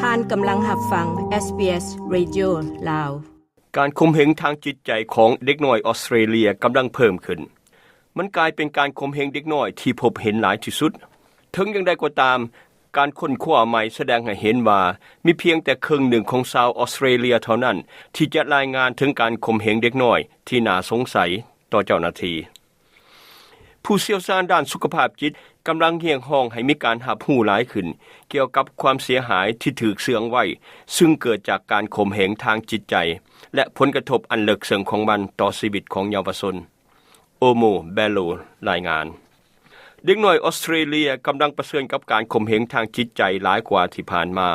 ທ່ານກຳລັງຮັບຟັງ SBS Radio ລາວ. ການຂົ່ມເຫງທາງຈິດໃຈຂອງເດັກນ້ອຍອອສເຕຣເລຍກຳລັງເພີ່ມຂຶ້ນ. ມັນກາຍເປັນການຂົ່ມເຫງເດັກນ້ອຍທີ່ພົບເຫັນຫຼາຍທີ່ສຸດ. ເຖິງຢ່າງໃດກໍຕາມ, ການຄົ້ນຄວ້າໃໝ່ສະແດງໃຫ້ເຫັນວ່າ ມີພຽງແຕ່ເຄິ່ງໜຶ່ງຂອງຊາວອອສເຕຣເລຍເທົ່ານັ້ນ ທີ່ຈະລາຍງານເຖິງການຂົ່ມເຫງເດັກນ້ອຍທີ່ໜ້າສົງໄສຕໍ່ເຈົ້າໜ້າທີ່. ຜູ້ຊ່ຽວຊານດ້ານສຸຂະພາບຈິດກຳລັງຮຽກຮ້ອງໃຫ້ມີການຮັບຮູ້ຫຼາຍຂຶ້ນ ກ່ຽວກັບຄວາມເສຍຫາຍທີ່ຖືກເຊື່ອງໄວ້ ຊຶ່ງເກີດຈາກການຂົ່ມເຫງທາງຈິດໃຈ ແລະ ຜົນກະທົບອັນເລິກເຊິ່ງຂອງມັນຕໍ່ຊີວິດຂອງເຍົາວະຊົນ. Omo Bello ລາຍງານ. ເດັກນ້ອຍອອສເຕຣເລຍກຳລັງປະເຊີນກັບການຂົ່ມເຫງທາງຈິດໃຈຫຼາຍກວ່າທີ່ຜ່ານມາ.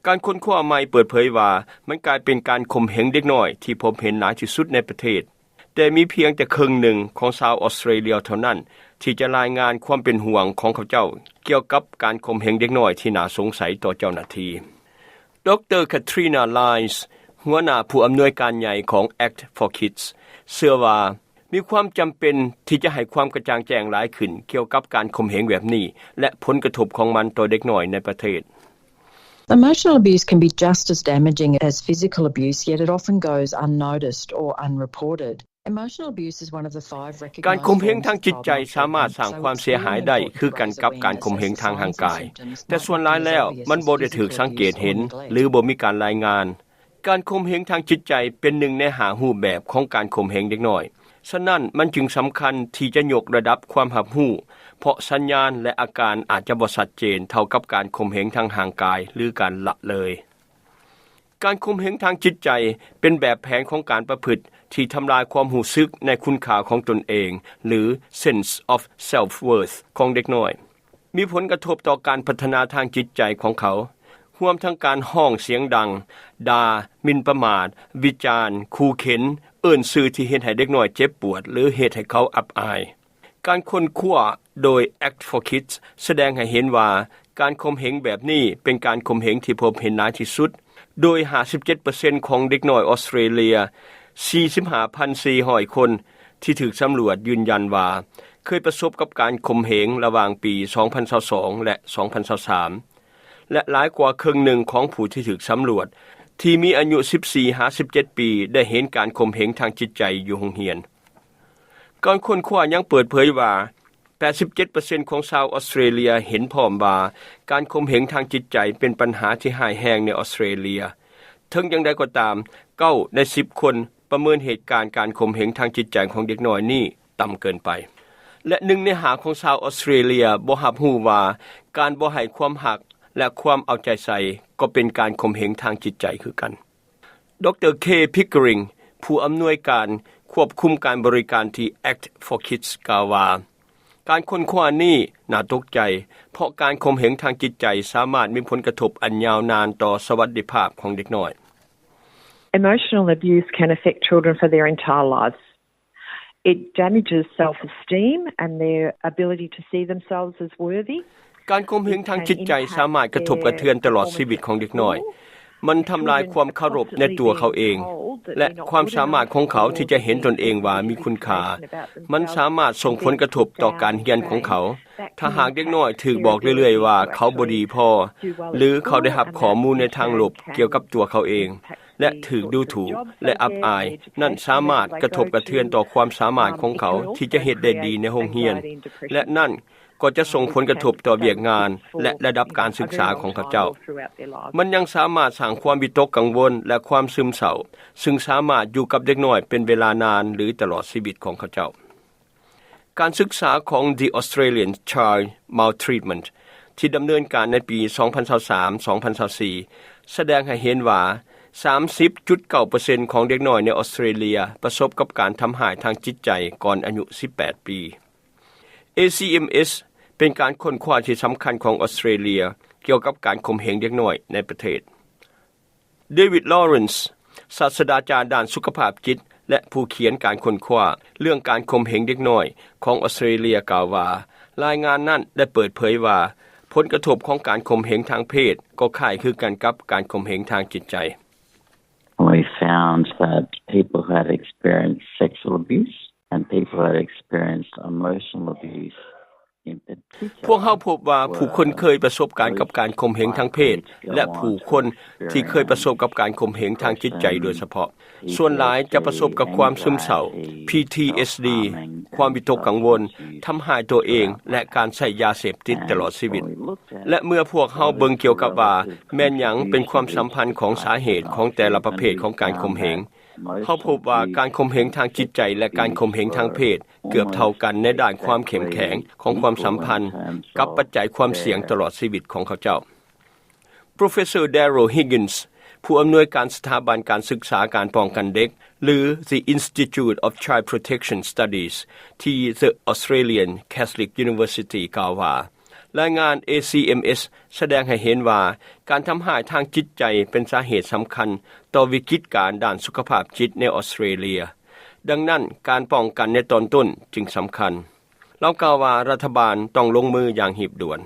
ການຄົ້ນຄວ້າໃໝ່ເປີດເຜີຍວ່າ ມັນກາຍເປັນການຂົ່ມເຫງເດັກນ້ອຍທີ່ພົບເຫັນຫຼາຍທີ່ສຸດໃນປະເທດ, ແຕ່ມີພຽງແຕ່ເຄິ່ງໜຶ່ງຂອງຊາວອອສເຕຣເລຍເທົ່ານັ້ນ ທີ່ຈະລາຍງານຄວາມເປັນຫ່ວງຂອງເຂົາເຈົ້າ ກ່ຽວກັບການຂົ່ມເຫງເດັກນ້ອຍທີ່ໜ້າສົງໄສຕໍ່ເຈົ້າໜ້າທີ່. ດຣ. Katrina Lyons ຫົວໜ້າຜູ້ອຳນວຍການໃຫຍ່ຂອງ Act for Kids ເຊື່ອວ່າ ມີຄວາມຈຳເປັນທີ່ຈະໃຫ້ຄວາມກະຈ່າງແຈ້ງຫຼາຍຂຶ້ນ ກ່ຽວກັບການຂົ່ມເຫງແບບນີ້ ແລະ ຜົນກະທົບຂອງມັນຕໍ່ເດັກນ້ອຍໃນປະເທດ. Emotional abuse can be just as damaging as physical abuse, yet it often goes unnoticed or unreported. Emotional abuse is one of the five recognized forms of child maltreatment, so it's really important that we recognize the symptoms. ການຂົ່ມເຫງທາງຈິດໃຈສາມາດສ້າງຄວາມເສຍຫາຍໄດ້ຄືກັນກັບການຂົ່ມເຫງທາງຮ່າງກາຍ, ແຕ່ສ່ວນຫຼາຍແລ້ວມັນບໍ່ໄດ້ຖືກສັງເກດເຫັນ ຫຼື ບໍ່ມີການລາຍງານ. ການຂົ່ມເຫງທາງຈິດໃຈເປັນໜຶ່ງໃນຫ້າຮູບແບບຂອງການຂົ່ມເຫງເດັກນ້ອຍ. ສະນັ້ນ, ມັນຈຶ່ງສຳຄັນທີ່ຈະຍົກລະດັບຄວາມຮັບຮູ້, ເພາະສັນຍານ ແລະ ອາການອາດຈະບໍ່ຊັດເຈນເທົ່າກັບການຂົ່ມເຫງທາງຮ່າງກາຍ ຫຼື ການລະເລີຍ. ການຂົ່ມເຫງທາງຈິດໃຈເປັນແບບແຜນຂອງການປະພຶດທີ່ທຳລາຍຄວາມຮູ້ສຶກໃນຄຸນຄ່າຂອງຕົນເອງ ຫຼື sense of self-worth ຂອງເດັກນ້ອຍ. ມີຜົນກະທົບຕໍ່ການພັດທະນາທາງຈິດໃຈຂອງເຂົາ, ຮວມທັງການຮ້ອງສຽງດັງ, ດ່າ, ໝິ່ນປະໝາດ, ວິຈານ, ຂູ່ເຂັນ, ເອີ້ນຊື່ທີ່ເຮັດໃຫ້ເດັກນ້ອຍເຈັບປວດ ຫຼື ເຮັດໃຫ້ເຂົາອັບອາຍ. ການຄົ້ນຄວ້າໂດຍ Act for Kids ສະແດງໃຫ້ເຫັນວ່າ ການຂົ່ມເຫງແບບນີ້ເປັນການຂົ່ມເຫງທີ່ພົບເຫັນຫຼາຍທີ່ສຸດ, ໂດຍ ຫ້າສິບເຈັດເປີເຊັນ ຂອງເດັກນ້ອຍອອສເຕຣເລຍ ສີ່ສິບຫ້າພັນສີ່ຮ້ອຍຄົນ ທີ່ຖືກສຳຫຼວດຢືນຢັນວ່າ ເຄີຍປະສົບກັບການຂົ່ມເຫງລະຫວ່າງປີສອງພັນຊາວສອງ ແລະ ສອງພັນຊາວສາມ ແລະ ຫຼາຍກວ່າເຄິ່ງໜຶ່ງຂອງຜູ້ທີ່ຖືກສຳຫຼວດ ທີ່ມີອາຍຸສິບສີ່ຫາສິບເຈັດປີ ໄດ້ເຫັນການຂົ່ມເຫງທາງຈິດໃຈຢູ່ໂຮງຮຽນ. ການຄົ້ນຄວ້າຍັງເປີດເຜີຍວ່າ ແປດສິບເຈັດເປີເຊັນ ຂອງຊາວອອສເຕຣເລຍເຫັນພ້ອມວ່າ ການຂົ່ມເຫງທາງຈິດໃຈເປັນບັນຫາທີ່ຮ້າຍແຮງໃນອອສເຕຣເລຍ. ເຖິງຢ່າງໃດກໍຕາມ, ເກົ້າໃນສິບຄົນປະເມີນເຫດການການຂົ່ມເຫງທາງຈິດໃຈຂອງເດັກນ້ອຍນີ້ຕ່ຳເກີນໄປ ແລະ ໜຶ່ງໃນຫ້າຂອງຊາວອອສເຕຣເລຍບໍ່ຮັບຮູ້ວ່າ ການບໍ່ໃຫ້ຄວາມຮັກ ແລະ ຄວາມເອົາໃຈໃສ່ກໍເປັນການຂົ່ມເຫງທາງຈິດໃຈຄືກັນ. ດຣ. Kay Pickering ຜູ້ອຳນວຍການຄວບຄຸມການບໍລິການທີ່ Act for Kids ກ່າວວ່າ ການຄົ້ນຄວ້ານີ້ໜ້າຕົກໃຈ ເພາະການຂົ່ມເຫງທາງຈິດໃຈສາມາດມີຜົນກະທົບອັນຍາວນານຕໍ່ສະຫວັດດີພາບຂອງເດັກນ້ອຍ. Emotional abuse can affect children for their entire lives. It damages self-esteem and their ability to see themselves as worthy. ການຂົ່ມເຫງທາງຈິດໃຈສາມາດກະທົບກະເທືອນຕະຫຼອດຊີວິດຂອງເດັກນ້ອຍ. ມັນທຳລາຍຄວາມເຄົາລົບໃນຕົວເຂົາເອງ ແລະ ຄວາມສາມາດຂອງເຂົາທີ່ຈະເຫັນຕົນເອງວ່າມີຄຸນຄ່າ. ມັນສາມາດສົ່ງຜົນກະທົບຕໍ່ການຮຽນຂອງເຂົາ. ຖ້າຫາກເດັກນ້ອຍຖືກບອກເລື້ອຍໆວ່າເຂົາບໍ່ດີພໍ ຫຼື ເຂົາໄດ້ຮັບຂໍ້ມູນໃນທາງລົບກ່ຽວກັບຕົວເຂົາເອງ ແລະ ຖືກດູຖູກ ແລະ ອັບອາຍ, ນັ້ນສາມາດກະທົບກະເທືອນຕໍ່ຄວາມສາມາດຂອງເຂົາທີ່ຈະເຮັດໄດ້ດີໃນໂຮງຮຽນ ແລະ ນັ້ນກໍຈະສົ່ງຜົນກະທົບຕໍ່ວຽກງານ ແລະ ລະດັບການສຶກສາຂອງເຂົາເຈົ້າ. ມັນຍັງສາມາດສ້າງຄວາມວິຕົກກັງວົນ ແລະ ຄວາມຊຶມເສົ້າ, ຊຶ່ງສາມາດຢູ່ກັບເດັກນ້ອຍເປັນເວລານານ ຫຼື ຕະຫຼອດຊີວິດຂອງເຂົາເຈົ້າ. ການສຶກສາຂອງ The Australian Child Maltreatment ທີ່ດຳເນີນການໃນປີສອງພັນຊາວສາມ ສອງພັນຊາວສີ່ ສະແດງໃຫ້ເຫັນວ່າ ສາມສິບຈຸດເກົ້າເປີເຊັນ ຂອງເດັກນ້ອຍໃນອອສເຕຣເລຍປະສົບກັບການທຳຮ້າຍທາງຈິດໃຈກ່ອນອາຍຸສິບແປດປີ. ເອ ຊີ ເອັມ ເອສ ເປັນການຄົ້ນຄວ້າທີ່ສຳຄັນຂອງອອສເຕຣເລຍກ່ຽວກັບການຂົ່ມເຫງເດັກນ້ອຍໃນປະເທດ. David Lawrence ສາດສະດາຈານດ້ານສຸຂະພາບຈິດ ແລະ ຜູ້ຂຽນການຄົ້ນຄວ້າເລື່ອງການຂົ່ມເຫງເດັກນ້ອຍຂອງອອສເຕຣເລຍ ກ່າວວ່າ ລາຍງານນັ້ນໄດ້ເປີດເຜີຍວ່າ ຜົນກະທົບຂອງການຂົ່ມເຫງທາງເພດກໍຄ້າຍຄືກັນກັບການຂົ່ມເຫງທາງຈິດໃຈ. We found that people who had experienced sexual abuse and people who had experienced emotional abuse ພວກເຮົາພົບວ່າຜູ້ຄົນເຄີຍປະສົບການກັບການຂົ່ມເຫງທາງເພດ ແລະ ຜູ້ຄົນທີ່ເຄີຍປະສົບກັບການຂົ່ມເຫງທາງຈິດໃຈໂດຍສະເພາະ ສ່ວນຫຼາຍຈະປະສົບກັບຄວາມຊຶມເສົ້າ PTSD ຄວາມວິຕົກກັງວົນ, ທຳຮ້າຍຕົວເອງ ແລະ ການໃຊ້ຢາເສບຕິດຕະຫຼອດຊີວິດ. ແລະ ເມື່ອພວກເຮົາເບິ່ງກ່ຽວກັບວ່າແມ່ນຫຍັງເປັນຄວາມສຳພັນຂອງສາເຫດຂອງແຕ່ລະປະເພດຂອງການຂົ່ມເຫງ, ເຮົາພົບວ່າການຂົ່ມເຫງທາງຈິດໃຈ ແລະ ການຂົ່ມເຫງທາງເພດເກືອບເທົ່າກັນໃນດ້ານຄວາມເຂັ້ມແຂງຂອງຄວາມສຳພັນກັບປັດໄຈຄວາມສ່ຽງຕະຫຼອດຊີວິດຂອງເຂົາເຈົ້າ. Professor Daryl Higgins ຜູ້ອຳນວຍການສະຖາບັນການສຶກສາການປ້ອງກັນເດັກ ຫຼື The Institute of Child Protection Studies ທີ່ The Australian Catholic University ກ່າວວ່າ ລາຍງານ ACMS ສະແດງໃຫ້ເຫັນວ່າ ການທຳຮ້າຍທາງຈິດໃຈເປັນສາເຫດສຳຄັນຕໍ່ວິກິດການດ້ານສຸຂະພາບຈິດໃນອອສເຕຣເລຍ. ດັ່ງນັ້ນ, ການປ້ອງກັນໃນຕອນຕົ້ນຈຶ່ງສຳຄັນ. ລາວກ່າວວ່າ ລັດຖະບານຕ້ອງລົງມືຢ່າງຮີບດ່ວນ.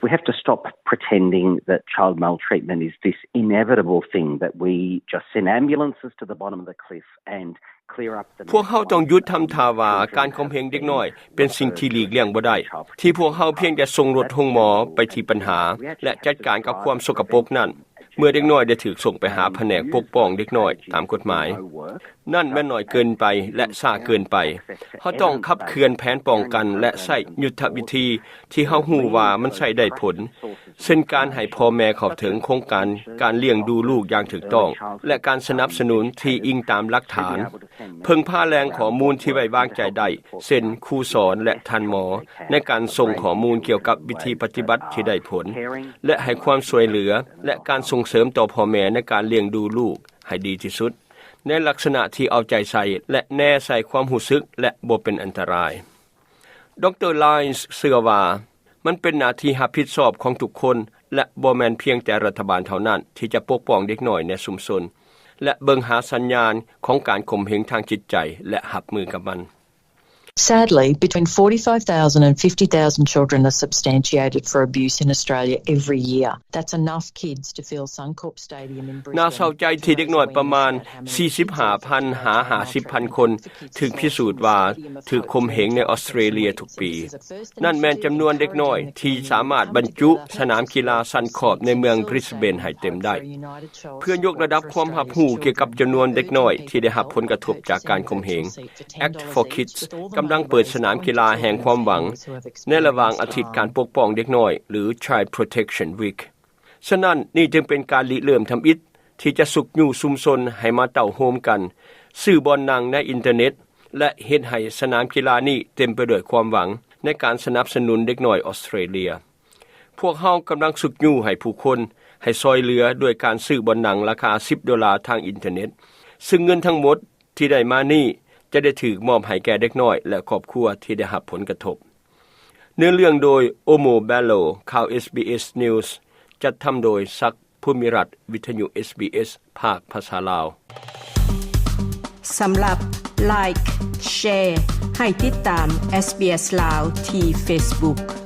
We have to stop pretending that child maltreatment is this inevitable thing that we just send ambulances to the bottom of the cliff and clear up the mess. ພວກເຮົາຕ້ອງຢຸດທຳທ່າວ່າການຂົ່ມເຫງເດັກນ້ອຍເປັນສິ່ງທີ່ຫຼີກລ່ຽງບໍ່ໄດ້, ທີ່ພວກເຮົາພຽງແຕ່ສົ່ງລົດໂຮງໝໍໄປທີ່ບັນຫາ ແລະ ຈັດການກັບຄວາມສົກກະປົກນັ້ນ. ເມື່ອເດັກນ້ອຍໄດ້ຖືກສົ່ງໄປຫາພະແນກປົກປ້ອງເດັກນ້ອຍຕາມກົດໝາຍ, ນັ້ນແມ່ນໜ້ອຍເກີນໄປ ແລະ ຊ້າເກີນໄປ. ເຮົາຕ້ອງຂັບເຄື່ອນແຜນປ້ອງກັນ ແລະ ໃຊ້ຍຸດທະວິທີທີ່ເຮົາຮູ້ວ່າມັນໃຊ້ໄດ້ຜົນ, ເຊັ່ນ ການໃຫ້ພໍ່ແມ່ເຂົ້າເຖິງໂຄງການການລ້ຽງດູລູກຢ່າງຖືກຕ້ອງ ແລະ ການສະໜັບສະໜູນທີ່ອີງຕາມຫຼັກຖານ, ເພິ່ງພາແຫຼ່ງຂໍ້ມູນທີ່ໄວ້ວາງໃຈໄດ້ ເຊັ່ນ ຄູສອນ ແລະ ທ່ານໝໍ ໃນການສົ່ງຂໍ້ມູນກ່ຽວກັບວິທີປະຕິບັດທີ່ໄດ້ຜົນ ແລະ ໃຫ້ຄວາມຊ່ວຍເຫຼືອ ແລະ ການສົ່ງເສີມຕໍ່ພໍ່ແມ່ໃນການລ້ຽງດູລູກໃຫ້ດີທີ່ສຸດ ໃນລັກສະນະທີ່ເອົາໃຈໃສ່ ແລະ ແນໃສ່ຄວາມຮູ້ສຶກ ແລະ ບໍ່ເປັນອັນຕະລາຍ. ດຣ. Lyons ເຊື່ອວ່າ ມັນເປັນໜ້າທີ່ຮັບຜິດຊອບຂອງທຸກຄົນ ແລະ ບໍ່ແມ່ນພຽງແຕ່ລັດຖະບານເທົ່ານັ້ນທີ່ຈະປົກປ້ອງເດັກນ້ອຍໃນຊຸມຊົນ ແລະ ເບິ່ງຫາສັນຍານຂອງການຂົ່ມເຫງທາງຈິດໃຈ ແລະ ຮັບມືກັບມັນ. Sadly, between forty-five thousand and fifty thousand children are substantiated for abuse in Australia every year. That's enough kids to fill Suncorp Stadium in Brisbane. ໜ້າເສົ້າໃຈທີ່ເດັກນ້ອຍປະມານສີ່ສິບຫ້າພັນຫາຫ້າສິບພັນຄົນຖືກພິສູດວ່າຖືກຂົ່ມເຫງໃນອອສເຕຣເລຍທຸກປີ. ນັ້ນແມ່ນຈຳນວນເດັກນ້ອຍທີ່ສາມາດບັນຈຸສະໜາມກິລາ Suncorp ໃນເມືອງ Brisbane ໃຫ້ເຕັມໄດ້. ເພື່ອຍົກລະດັບຄວາມຮັບຮູ້ກ່ຽວກັບຈຳນວນເດັກນ້ອຍທີ່ໄດ້ຮັບຜົນກະທົບຈາກການຂົ່ມເຫງ, Act for Kids ກຳລັງເປີດສະໜາມກິລາແຫ່ງຄວາມຫວັງໃນລະຫວ່າງອາທິດການປົກປ້ອງເດັກນ້ອຍ ຫຼື Child Protection Week. ສະນັ້ນ, ນີ້ຈຶ່ງເປັນການລິເລີ່ມທຳອິດທີ່ຈະຊຸກຍູ້ຊຸມຊົນໃຫ້ມາເຕົ້າໂຮມກັນ, ຊື້ບ່ອນນັ່ງໃນອິນເຕີເນັດ ແລະ ເຮັດໃຫ້ສະໜາມກິລານີ້ເຕັມໄປດ້ວຍຄວາມຫວັງໃນການສະໜັບສະໜູນເດັກນ້ອຍອອສເຕຣເລຍ. ພວກເຮົາກຳລັງຊຸກຍູ້ໃຫ້ຜູ້ຄົນໃຫ້ຊ່ອຍເຫຼືອດ້ວຍການຊື້ບ່ອນນັ່ງລາຄາສິບໂດລາທາງອິນເຕີເນັດ, ຊຶ່ງເງິນທັງໝົດທີ່ໄດ້ມານີ້ຈະໄດ້ຖືກມອບໃຫ້ແກ່ເດັກນ້ອຍ ແລະ ຄອບຄົວທີ່ໄດ້ຮັບຜົນກະທົບ. ເນື້ອເລື່ອງໂດຍ Omo Bello ຂ່າວ SBS News ຈັດທຳໂດຍ ສັກ ພູມິລັດ, ວິທະຍຸ SBS ພາກພາສາລາວ. ສຳລັບ Like, Share ໃຫ້ຕິດຕາມ SBS ລາວທີ່ Facebook.